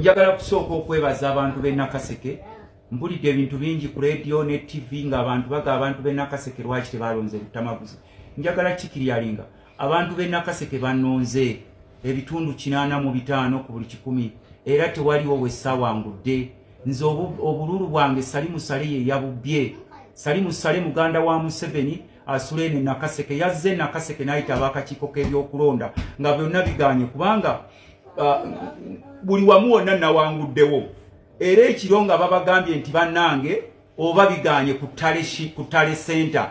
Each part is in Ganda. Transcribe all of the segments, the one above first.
Njagala kusooka okwebaza abantu b'e Nakaseke. Mpulidde ebintu bingi ku leediyo ne ttivi ng'abantu baga abantu b'e Nakaseke lwaki tebalonze Lutamaguzi. Njagala kikiryalinga abantu b'e Nakaseke bannonze ebitundu 85 ku buli 100, era tewaliwo we saawangudde. Nze obululu bwange Salimu Sale ye yabubbye. Salimu Sale muganda wa Museveni asula eno e Nakaseke, yazze e Nakaseke n'ayita ab'akakiiko k'ebyokulonda nga byonna bigaanye, kubanga buli wamu wonna nawanguddewo. Era ekiro nga babagambye nti bannange oba bigaanye ku tally center,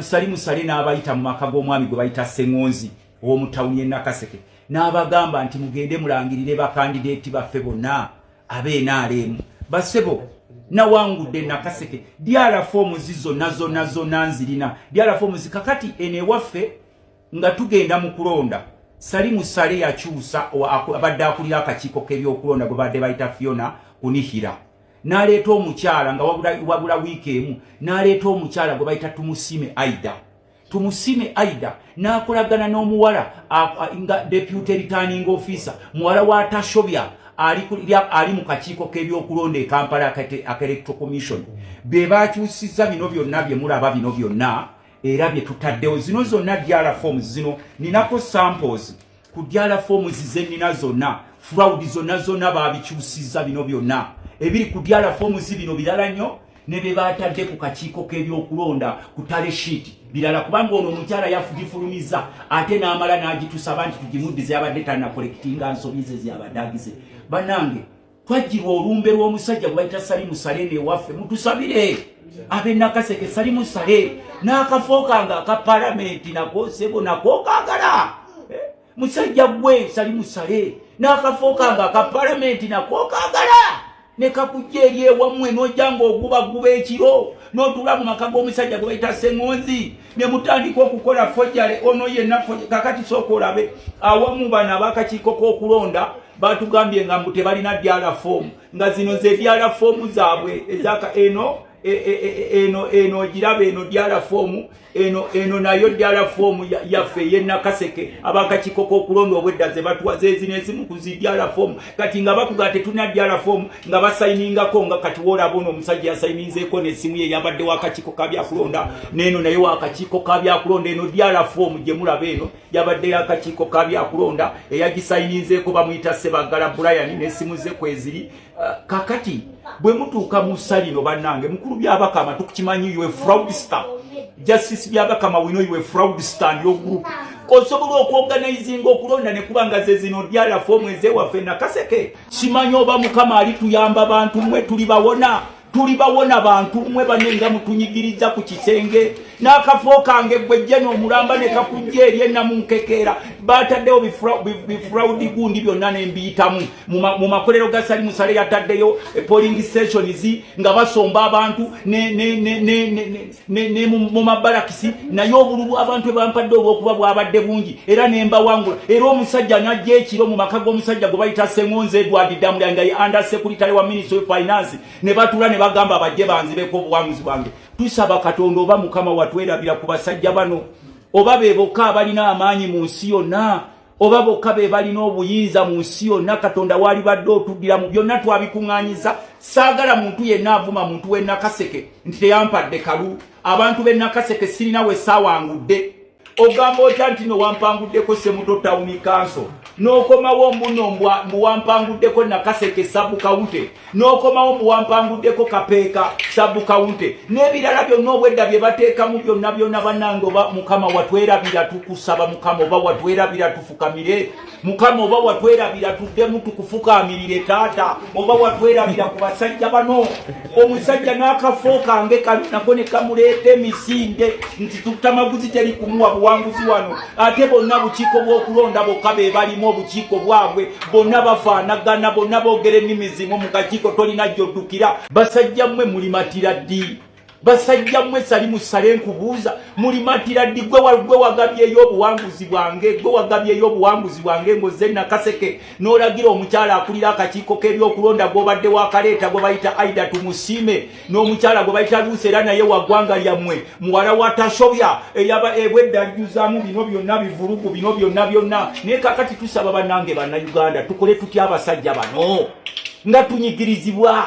Salimu Sale n'abayita mu maka g'omwami gwe bayita Seŋŋonzi ow'omu tawuni y'e Nakaseke, n'abagamba nti mugende mulangirire bakandideeti baffe bonna ab'NRM. Basebo, nawangudde Nakaseke. DR forms zonna zonna zonna nzirina, DR forms. Kakati eno ewaffe nga tugenda mu kulonda, Salimu Sale yakyusa abadde akulira akakiiko k'ebyokulonda gwe badde bayita Fiona Kunihira, n'aleeta omukyala nga wabula wiiki emu, n'aleeta omukyala gwe bayita Tumusime Aida. Tumusime Aida n'akolagana n'omuwala nga deputy returning officer, muwala wa Tashobya ali mu kakiiko k'ebyokulonda e Kampala aka Electoral Commission. Be bakyusiza bino byonna bye mulaba bino byonna era bye tutaddewo. Zino zonna DR forms, zino ninako samples ku DR forms ze nnina zonna. Fraud zonna zonna babikyusiza. Bino byonna ebiri ku DR forms bino birala nnyo ne bye batadde ku kakiiko k'ebyokulonda ku tally sheet birala, kubanga ono omukyala yagifulumiza ate n'amala n'agitusaba nti tugimuddize, yabadde tanacorrectinga nsobi ze zyabadde agize. Bannange, twajjirwa olumbe lw'omusajja gwe bayita Salimu Sale newaffe. Mutusabire ab'e Nakaseke. Salimu Sale n'akafo kange aka palamenti nako sebo nako kaagala. Eh? Musajja gwe Salimu Sale n'akafo kange aka palamenti nako kaagala, ne kakujja eri ewammwe n'ojja ng'ogubaguba ekiro n'otuula mu maka g'omusajja gwe bayita Seŋŋonzi ne mutandika okukola forgery. Ono yenna kakati sooka olabe awamu bano ab'akakiiko k'okulonda batugambye nga mbu tebalina DR form, nga zino ze DR form zaabwe ezaka eno eno ogiraba, eno DR form, eno nayo DR form yaffe ey'e Nakaseke abakakiiko k'okulonda obwedda ze batuwa zezino ezimu ku zi DR form. Kati nga bakuga tetulina DR form, nga basayiningako, nga kati woolaba ono omusajja yasayininzeeko n'essimu ye, yabadde wakakiiko ka byakulonda, n'eno naye wakakiiko ka byakulonda. Eno DR form gye mulaba eno yabadde yakakiiko ka byakulonda, eyagisayininzeeko bamuyita Sebagala Brian, n'essimu ze kweziri. Kakati bwe mutuuka mu salino, bannange, mukulu Byabakama, tukukimanyi, you a fraudster. Justice Byabakama, we know you a fraudster and your group. Osobola okuorganizinga okulonda ne kuba nga ze zino DR form ezewaffe Nakaseke. Simanyi oba Mukama ali tuyamba. Bantu mmwe, tuli bawona, tuli bawona. Bantu mmwe banne nga mutunyigiriza ku kisenge n'akafo kange gwe jje n'omulamba ne kakujja eri enamunkekeera. Bataddewo bifraud gundi byonna nembiyitamu mu makolero ga Salimu Sale. Yataddeyo polling stations nga basomba abantu ne mu mabalakisi, naye obululu abantu ebampadde olw'okuba bwabadde bungi era nembawangula. Era omusajja n'ajja ekiro mu maka g'omusajja gwe bayita Seŋŋonzi Edward Damulya nga ye under secretary wa Ministry of Finance, ne batula ne bagamba bajje banzibeko obuwanguzi bwange. Tusaba Katonda, oba Mukama watwerabira ku basajja bano, oba be bokka abalina amaanyi mu nsi yonna, oba bokka be balina obuyinza mu nsi yonna. Katonda waali badde otuddira mu byonna twabikuŋŋaanyiza. Saagala muntu yenna avuma muntu w'e Nakaseke nti teyampadde kalu. Abantu b'e Nakaseke, sirina we saawangudde. Ogamba otya nti no wampanguddeko Semuto Town Council, n'okomawo mbuno mbu wampanguddeko Nakaseke sub county, n'okomawo mbu wampanguddeko Kapeeka sub county n'ebirala byonna obwedda bye bateekamu byonna byonna? Bannange, oba Mukama watwerabira, tukusaba Mukama, oba watwerabira, tufukamire. Mukama, oba watwerabira, tuddemu tukufukaamirire. Taata, oba watwerabira ku basajja bano. Omusajja n'akafo kange kano nako ne kamuleeta emisinde nti tutamaguzi teri kumuwa buwanguzi wano. Ate bonna bukiiko bw'okulonda bokka be balimu obukiiko bwabwe, bonna bafaanagana, bonna boogera ennimi zimu. Mu kakiiko tolina gy'oddukira. Basajja mmwe, mulimatira ddi? Basajja mmwe, Sali Musale, nkubuuza, mulimatira ddi? Gwe wagabyeyo obuwanguzi bwange, gwe wagabyeyo obuwanguzi bwange ng'ozze Nakaseke n'olagira omukyala akulira akakiiko k'ebyokulonda gw'obadde wakaleeta gwe bayita Aida Tumusiime, n'omukyala gwe bayita Luusi, era naye wa ggwanga lyammwe, muwala wa Tashobya, eyaba ebwedda ajjuzaamu bino byonna bivulugu bino byonna byonna. Naye kakati tusaba bannange bannayuganda, tukole tutya abasajja bano? Nga tunyigirizibwa,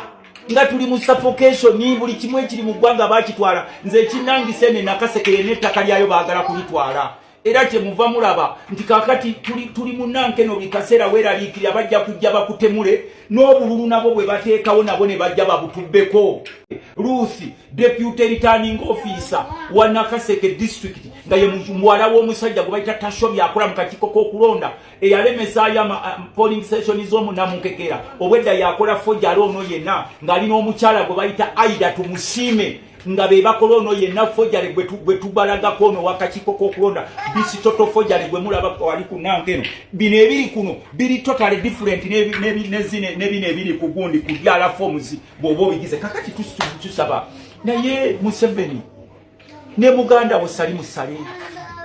nga tuli mu suffocation, buli kimu ekiri mu ggwanga bakitwala. Nze ekinnangisa, ene Nakasekere n'ettaka lyayo baagala kulitwala. Era kyemuva mulaba nti kakati tuli munankeno, buli kaseera weeraliikirira bajja kujja bakutemule n'obululu nabo bwe bateekawo, nabo ne bajja babutubbeko. Ruth, deputy returning officer wa Nakaseke District, nga ye muwala w'omusajja gwe bayita Tashobi, akola mu kakiiko k'okulonda, eyalemesaayo polling station z'omunamukekera, obwedda yakola forgery ono yenna, ng'alina omukyala gwe bayita Aida Tumusiime, nga be bakola ono yenna forgery gwe tubalagako ono wakakiiko k'okulonda. This total forgery gwe mulaba wali ku nankeno. Bino ebiri kuno biri totally different ne bino ebiri ku gundi ku DR forms bw'oba obigize. Kakati tusaba naye Museveni ne muganda wo Salimu Sale,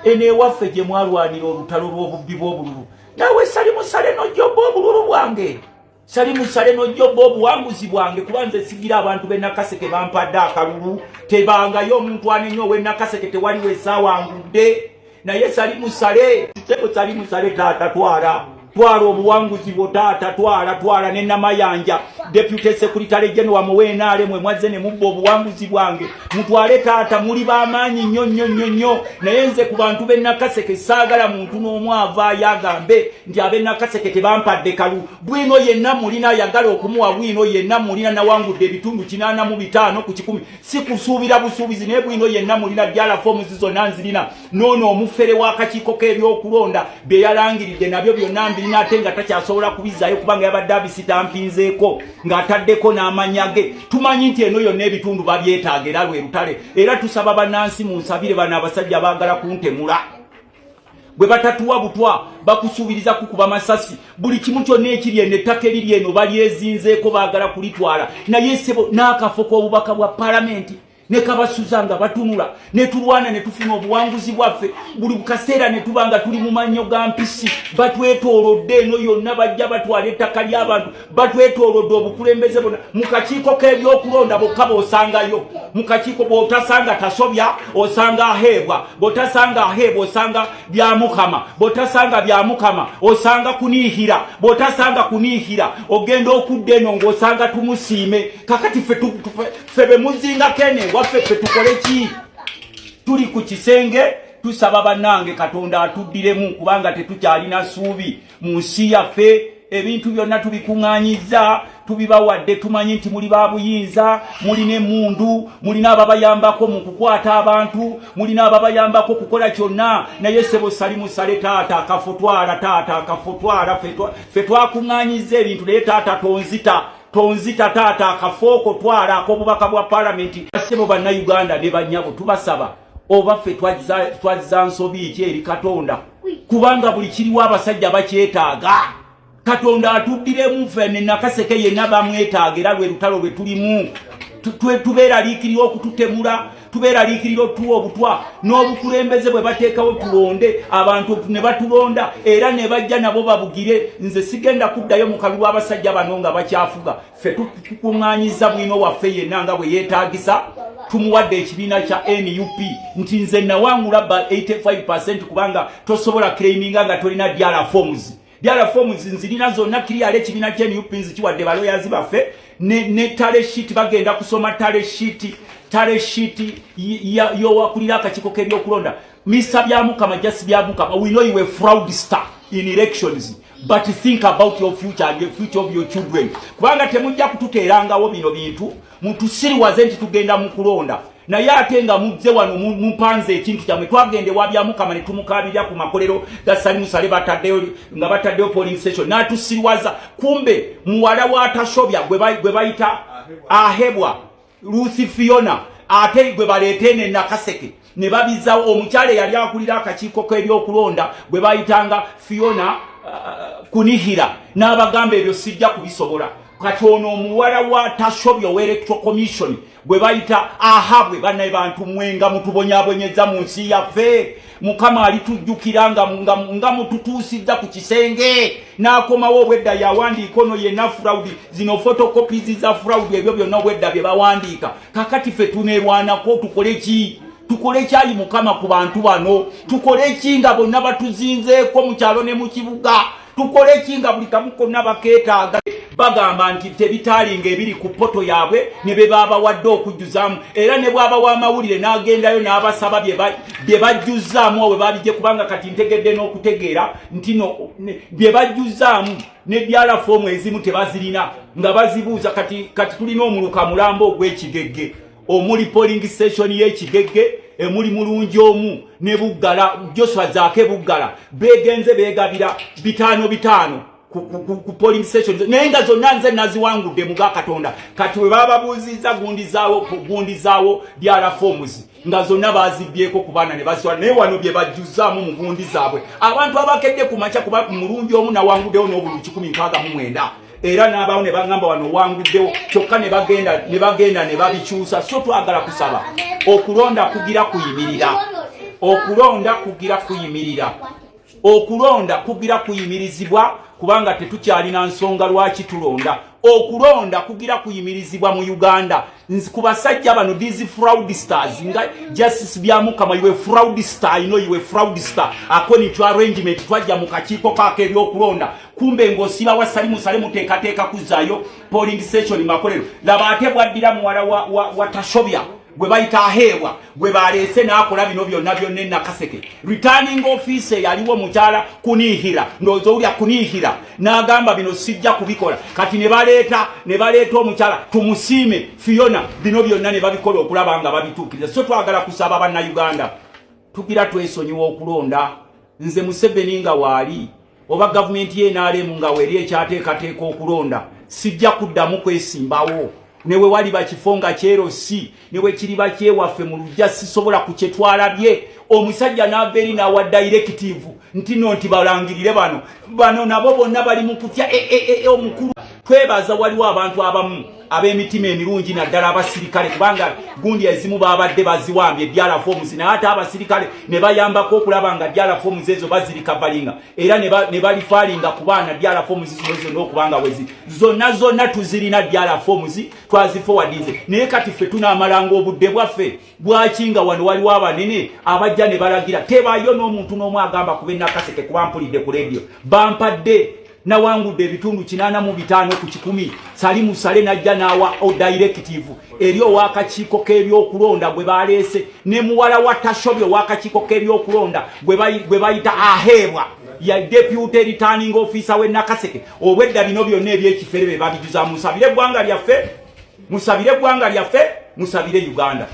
eno ewaffe gye mwalwanira olutalo lw'obubbi bw'obululu, naawe Salimu Sale n'ojjobba obululu bwange, Salimu Sale n'ojjobba obuwanguzi bwange, kuba nze sigira abantu b'e Nakaseke bampadde akalulu. Tebangayo omuntu anenya ow'e Nakaseke, tewaliwo esaawangudde. Naye Salimu Sale, sebo Salimu Sale, taata, twala, twala obuwanguzi bwo, taata, twala, twala. Ne Namayanja, deputy secretary general muweenaale, mwe mwazze ne mubba obuwanguzi bwange, mutwale taata. Muli b'amaanyi nnyo nnyo nnyo nnyo, naye nze ku bantu b'e Nakaseke saagala muntu n'omu avaayo agambe nti ab'e Nakaseke tebampadde kalu. Bwino yenna mulina, ayagala okumuwa bwino yenna mulina. Nawangudde ebitundu 85%, si kusuubira busuubizi, naye bwino yenna mulina. DR forms zonna nzirina. Noono omufere w'akakiiko k'ebyokulonda bye yalangiridde nabyo byonna mbirina, ate nga takyasobola kubizaayo kubanga yabadde abisitampinzeeko ng'ataddeko n'amanya ge. Tumanyi nti eno yonna ebitundu babyetaaga, era lwe lutale. Era tusaba bannansi munsabire, bano abasajja baagala kuntemula. Bwe batatuwa butwa, bakusuubiriza kukuba masasi. Buli kimu kyonna ekiri eno, ettaka eriri eno balyezinzeeko, baagala kulitwala. Naye sebo, n'akafo k'obubaka bwa palamenti ne kabasuza nga batunula. Ne tulwana ne tufuna obuwanguzi bwaffe, buli kaseera ne tuba nga tuli mu mannyo ga mpisi. Batwetoolodde eno yonna, bajja batwala ettaka ly'abantu, batwetoolodde obukulembeze bonna. Mu kakiiko k'ebyokulonda bokka b'osangayo mu kakiiko, bw'otasanga Tasobya osanga Aheebwa, bw'otasanga Aheebwa osanga Byamukama, bw'otasanga Byamukama osanga Kuniihira, bw'otasanga Kuniihira ogenda okudda eno ng'osanga Tumusiime. Kakati ffe be muzingako eno ewaffe, ffe tukole ki? Tuli ku kisenge, tusaba bannange Katonda atuddiremu, kubanga tetukyalina ssuubi mu nsi yaffe. Ebintu byonna tubikuŋŋaanyizza, tubibawadde. Tumanyi nti muli ba buyinza, mulina emundu, mulina ababayambako mu kukwata abantu, mulina ababayambako kukola kyonna. Naye sebo Salimu Sale, taata, akafo twala, taata, akafo twala. Ffe twakuŋŋaanyizza ebintu, naye taata tonzita, tonzita taata, akafooko twala ak'obubaka bwa palamenti. Sebo Bannayuganda ne bannyabo, tubasaba, oba ffe twazza nsobi ki eri Katonda? Kubanga buli kiriwo abasajja bakyetaaga. Katonda atuddiremu ffe ne Nakaseke yenna bamwetaaga, era lwe lutalo lwe tulimu. Tubeeraliikirira okututemula, tubeeraliikirira otuwa obutwa n'obukulembeze bwe bateekawo. Tulonde abantu ne batulonda, era ne bajja nabo babugire. Nze sigenda kuddayo mu kalulu abasajja bano nga bakyafuga. Ffe tukuŋŋaanyiza bwino waffe yenna nga bwe yeetaagisa, tumuwadde ekibiina kya NUP nti nze nawangula ba 85, kubanga tosobola claiminga nga tolina DR forms. DR forms nzirina zonna clear. Ekibiina kya NUP nzikiwadde baloyazi baffe ne tally sheet. Bagenda kusoma tally sheet, tally sheet yowakulira akakiiko k'ebyokulonda, Mr Byamukama. Just Byamukama, we know you a fraudster in elections, but think about your future and the future of your children, kubanga temujja kututeerangawo bino bintu mutusiriwaze nti tugenda mu kulonda, naye ate nga muzze wano mupanze ekintu kyammwe. Twagenda ewa Byamukama ne tumukabirira ku makolero ga Salimu Sale, bataddeyo nga bataddeyo polling station, n'atusiriwaza. Kumbe muwala wa Tashobya gwe bayita Ahebwa, Ruth Fiona, ate gwe baleete ne Nakaseke ne babizzawo. Omukyala eyali akulira akakiiko k'ebyokulonda gwe bayitanga Fiona Kunihira n'abagamba ebyo sijja kubisobola. Kati ono omuwala wa Tashobya owa Electoral Commission gwe bayita Ahabwe. Bannaye bantu mwenga mutubonyabonyeza mu nsi yaffe. Mukama alitujjukira nga mututuusizza ku kisenge n'akomawo. Obwedda yawandiika ono yenna fraud, zino photocopies za fraud, ebyo byonna obwedda bye bawandiika. Kakati ffe tuneerwanako, tukole ki? Tukole kyayi Mukama ku bantu bano? Tukole ki nga bonna batuzinzeeko mu kyalo ne mu kibuga? Tukole ki nga buli kamu konna bakeetaaga? Bagamba nti tebitaalinga ebiri ku poto yaabwe ne be babawadde okujjuzaamu, era ne bw'aba w'amawulire n'agendayo n'abasaba bye bajjuzzaamu awe babijje, kubanga kati ntegedde n'okutegeera nti no bye bajjuzzaamu ne DR form ezimu tebazirina nga bazibuuza. Kati tulina omuluka mulamba ogw'Ekigegge omuli polling station y'Ekigegge, emuli Mulungi omu ne Buggala, Joshua Zaake Buggala. Begenze begabira bitaano bitaano ku polling station, naye nga zonna nze naziwangudde muga Katonda. Kati we bababuuzizza gundi zaawo, DR forms, nga zonna bazibyeko ku baana ne bazitwala, naye wano bye bajjuzaamu mu gundi zaabwe abantu abakedde ku makya, kuba Mulungi omu nawanguddewo n'obululu 169, era n'abawo ne baŋŋamba wano wanguddewo, kyokka ne bagenda ne babikyusa. So twagala kusaba, okulonda kugira kuyimirira, okulonda kugira kuyimirira, okulonda kugira kuyimirizibwa, kubanga tetukyalina nsonga lwaki tulonda. Okulonda kugira kuyimirizibwa mu Uganda. Ku basajja bano, these fraudsters nga Justice Byamukama, you fraudster, I know you fraudster. According to arrangement, twajja mu kakiiko kaako ebyokulonda, kumbe ng'osiba wa Salimu Sale, muteekateeka kuzzaayo polling station Makolero. Laba ate bwaddira muwala wa Tashobya gwe bayita Aheebwa, gwe baleese n'akola bino byonna byonna enakaseke. Returning officer yaliwo mukyala Kunihira, ndowooza owulya Kunihira, n'agamba bino sijja kubikola. Kati ne baleeta omukyala Tumusiime Fiona, bino byonna ne babikola okulaba nga babituukiriza. So twagala kusaba Bannayuganda, tugira twesonyiwa okulonda. Nze Museveni nga waali oba gavumenti y'NRM nga weeri ekyateekateeka okulonda, sijja kuddamu kwesimbawo. Newe wali bakifo nga kyero si newe kiriba kyewaffe mu lujja, sisobola kukyetwalabye. Omusajja n'ava eri n'awa directive nti no nti balangirire bano nabo bonna bali mu kutya. Omukulu twebaza, waliwo abantu abamu ab'emitima emirungi, naddala abasirikale, kubanga gundi ezimu babadde baziwambye, DR forms, naye ate abasirikale ne bayambako okulaba nga DR forms ezo bazirecoveringa, era ne bareferringa ku baana DR forms zino zonna okubanga wezi zonna zonna tuzirina. DR forms twaziforwardinze, naye kati ffe tunaamalanga obudde bwaffe bwaki nga wano waliwo abanene abajja ne balagira? Tebayo n'omuntu n'omu agamba kuba Nakaseke, kuba mpulidde ku rediyo bampadde nawangudde ebitundu 85. Salimu Sale najja n'awa directive eri ow'akakiiko k'ebyokulonda gwe baleese ne muwala wa Tashobi, ow'akakiiko k'ebyokulonda gwe bayita Aheebwa, ya deputy returning officer w'e Nakaseke. Obwedda bino byonna ebyekifere be babijuza. Musabire eggwanga lyaffe, musabire eggwanga lyaffe, musabire Uganda.